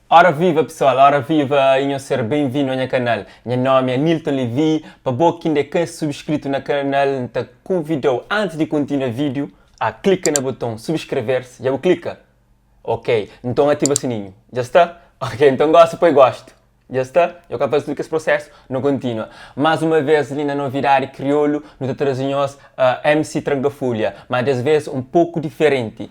Ora viva pessoal, ora viva e nhos ser bem vindo a nha canal. Nha nome é Nilton Levy, pa bo ki inda ka subscrito na canal nta convidou antes di continua video a clica na boton subscrever-se, dja bu clica? Ok, nton ativa sininho, dja sta? Ok, nton gosi poi gosto. Dja sta? Dja ka faze tudu kes prosesu? Nu kontinua. Más uma vez li na Novidadi Kriolu nu ta traze nhos MC Tranka Fulha, má des vez un poku diferenti.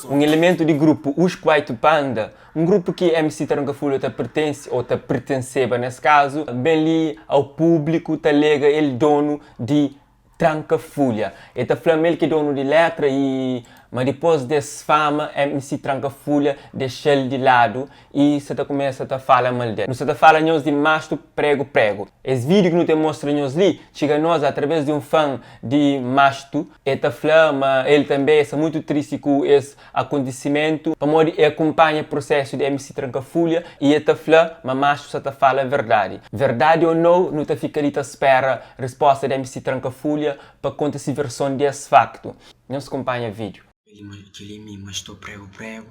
Un elementu di grupu Os Kwaito Panda, un grupu ki MC Tranka Fulha ta pertense, ou ta pertenseba nes kazu, ben li au públiku ta alega el donu di Tranka Fulha. El ta fla ma el ki é donu di letra y ma dipos des fama MC Tranka Fulha dexa-l di ladu y sa ta kumesa ta fala mal del. Nu sa ta fala nhos di Mastru Prego Prego. Es vídiu ki nu ten mostra nhos li txiga nos atraves di un fan di Mastru. El ta fla ma el tanbe sta mutu tristi ku es akontisimentu pamodi e akunpanha prusesu di MC Tranka Fulha y e ta fla ma Mastru sa ta fala verdadi. Verdadi ou nou, nu ta fika li ta spera risposta di MC Tranka Fulha pa konta si verson di es faktu. Nhos kunpanha vídiu. Kel-li mi ma sto prego prego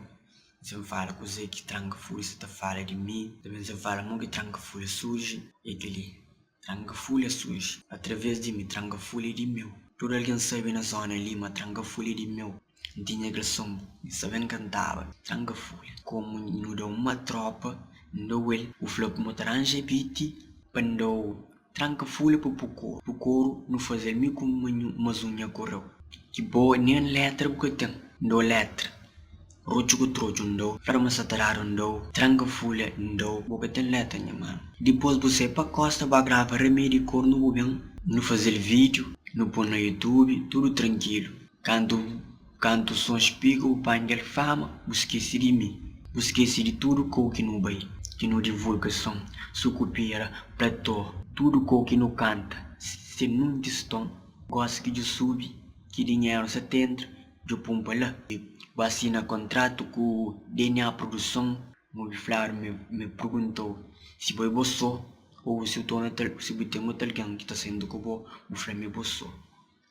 Sen fala kuzê ki tranka fulha sa ta fala di mi Tanbê sen fala mo ki tranka fulha surji É kel-li Tranka fulha surji através di mi Tranka fulha é di meu Tudu algen sabe na zona li ma tranka fulha é di meu N tinha kel son N sa ben kantaba Tranka fulha Komu nu da uma tropa N da-u el Bu fla ku mo ta ranja biti Pa N da-u Tranka fulha pa bu koru Bu koru nu faze-l mi ku mas un nha koreu Ki bo nen letra bu ka ten N da-u letra Rotxu ku trotxu N da-u Fladu ma sa ta dadu N da-u Tranka fulha N da-u Bo ka ten letra nha manu Dipos bu sai pa kosta ba grava Remedi kornu bu ben Nu faze-l vídiu Nu pô na youtube Tudu trankilu Kantu Kantu son spiga bu panha kel fama Bu skese di mi Bu skese di tudu kou ki nu bai Ki nu divulga son Sukupira, platô Tudu kou ki nu kanta Sen nun tiston Gosi ki dju subi Ki dinheru sa ta entra Dju pun pa la Bu asina kontratu ku DNA Produson N obi fladu ma e perguntau Si bo é bo so Ou si bu ten otu algen ki ta senta ku bo Bu fla ma é bo so.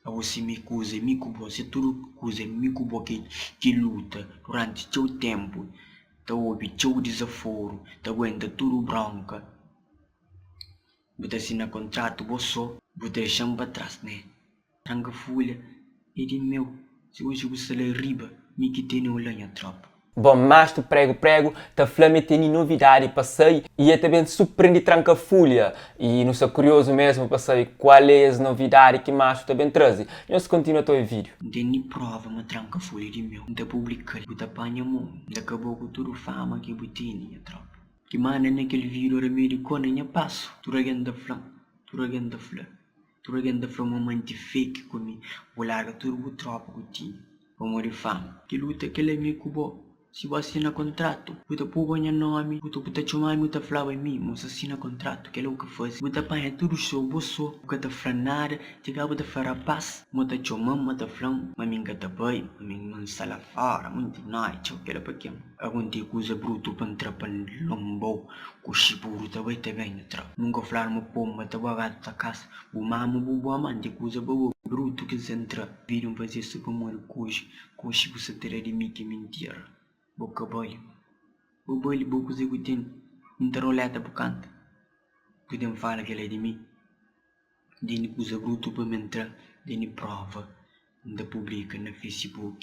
Abo si mi kuza é mi ku bo si tudu kuza é mi ku bo ki luta duranti txeu tenpu ta obi txeu dizaforu ta aguenta tudu bronka bu ta sina kontratu bo so bu ta dexa-m pa tras ne tranka fulha é di meu si oji bu sta la riba mi ki tene-u la nha tropa. Bon mastru pregu pregu ta fla ma e teni novidadi pa sai y e ta ben surprendi tranka fulha y nu sta kuriozu mesmu pa sabi kual é es novidadi ki mastru ta ben trazi. Nhos kontinua ta oi vídiu. N teni prova ma tranka fulha di meu N ta publika-l bu ta panha mo N ta kaba ku tudu fama ki bu teni nha tropa Ki manda na kel vídiu ramedi ko na nha pasu Tudu algen ta fla-m tudu algen ta fla Tudu algen ta fla ma manti fake ku mi Bu larga tudu bu tropa ku tini pamodi fama Ki luta kel ami ku bo Si bu asina kontratu Bu ta poba nha nomi Bu ta bu ta txoma-mi bu ta flaba mi Ma bu sta asina kontratu Kel-la bu ka faze Bu ta panha tudu xou bo so Bu ka ta fla nada Txiga bu ta fla rapaz Ma ta txoma-m ma ta fla-m Ma mi N ka ta bai Ma mi N sta la fora Munti noi txeu Kel-la pa ken Aguenta e kuza brutu pa N tra pa N lonba-u Ku xiburu ta bai ta ben nha tra. Nunka fladu ma pomba ta bua gatu ta kasa. Bu mama bu bua manti kuza pa bo brutu ki N tra. Vida N faze so pamodi koxi koxi bu sa ta da di mi ki mintira. Bo ka bali bo bali bo kuze ku ten N ta roleta bu kanta bu ten fala kela di mi. Deni kuza brutu pa mi ntra deni prova N ta publika na facebook.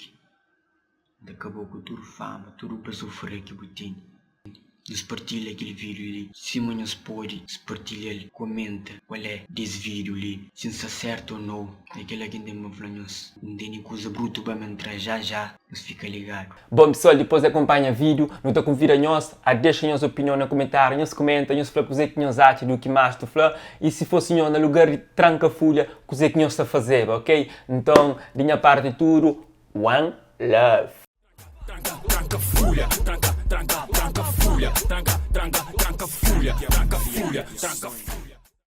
N ta kaba ku tudu fama, tudu basofria ki bu tene. Nhos partilha kel vídiu li sima nhos pode. Nhos partilha-l, komenta kual é des vídiu li, si N sta sértu ô nau. É kel-la ki N ten pa fla nhos. N tene kuza brutu pa mi ntra já já, nhos fika ligadu. Bon pessoal, dipôs di akonpanha vídiu, nu ta konvida nhos a dexa nhos opinion na kumentáriu. Nhos kumenta, nhos fla kuzê ki nhos atxa di u ki Mastru fla i si fosi nhos na lugar di tranka fulha, kuzê ki nhos ta fazeba, ok? Nton, di nha parti tudu. One love. Tranka, tranka fulha, tranka, tranka, tranka fulha, tranka, tranka, tranka fulha, tranka fulha, tranka.